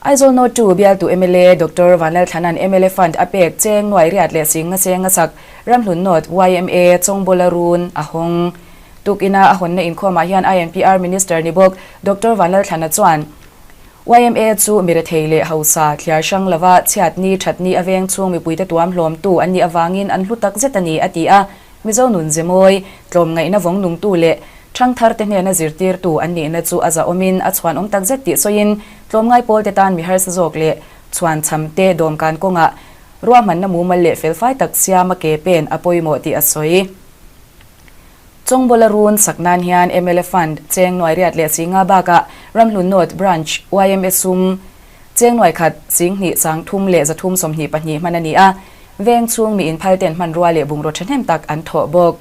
Aizawl North 2 bialtu mla Doctor Vanlalthlana'n mla Fund a pek cheng nuai riat leh singa cheng a sak Ramhlun North yma Chawngbola run a hawng. Tukina a hawnna inkhawmah hian INPR Minister ni bawk Doctor Vanlalthlana chuan yma chu mirethei leh hausa thliar hrang lova chhiatni thatni a veng chhung mipuite tuam hlawmtu an nih avangin an hlu tak zet a ni a ti a. Mizo nun ze mawi, tlawmngaihna vawng nungtu leh ṭhangthar te hnena zirtirtu an nihna chu a zahawmin a chhuanawm tak zet tih sawiin tlawmngai pawl te tan mi harsa zawk leh chhuanchham te dawmkan kawngah ruahmanna mumal leh felfai tak siama ke pen a pawimawh tih a sawi. Chawngbola run sak nan hian mla Fund cheng nuai riat leh singa bakah Ramhlun North Branch yma sum cheng nuai khat sing hnih sang thum leh 300 24 hman a ni a, veng chhung mi inphal ten hmanrua leh bungraw thahnem tak an thawh bawk.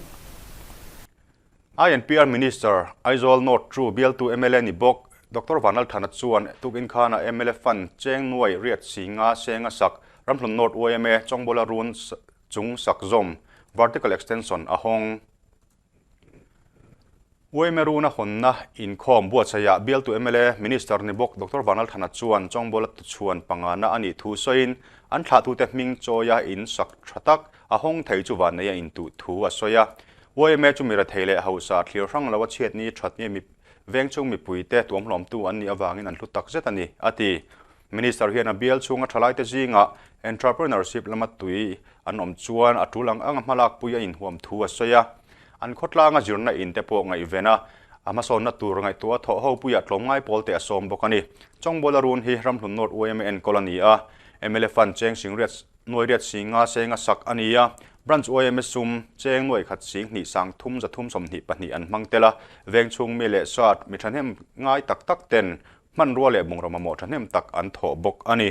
INPR Minister, Aizawl North 2 bialtu mla ni bawk Doctor Vanlalthana chuan tukin khana mla Fund cheng nuai riat singa senga sak Ramhlun North yma Chawngbola run chung sak zawm, vertical extension, a hawng. Yma runa hawnna inkhawm buatsaihah bialtu mla Minister ni bawk Doctor Vanlalthana chuan Chawngbola tuchhuan pangana a nih thu sawiin an thlahtute hming chawia in sak tha tak a hawng thei chu vannei a intuh thu a sawi a. Yma chu mira thei leh hausa thlir hrang lo a chhiatni thatni mi veng chung mipuite tuamhlawmtu an nih avangin an hlu tak zet a ni, a ti. Minister hian a bial chhunga thalaite zingah entrepreneurship lama tui an awm chuan a tul ang anga hmalakpui a inhuam thu a sawi a. An khawtlanga zirna in te pawh ngaihven a, a hmasawnna tur ngaihtuah a thawh ho puiah tlawmngai pawl te a sawm bawk a ni. Chawngbola run hi Ramhlun North yma enkawl a ni a, mla Fund cheng singriat nuai riat singa senga sak a ni a, Branch yma sum cheng nuai khat sing hnih sang thum 300 22 an hmang tel a, veng chhung mi leh sat mi thahnem ngai tak tak ten hmanrua leh bungraw mamawh thahnem tak an thawh bawk a ni.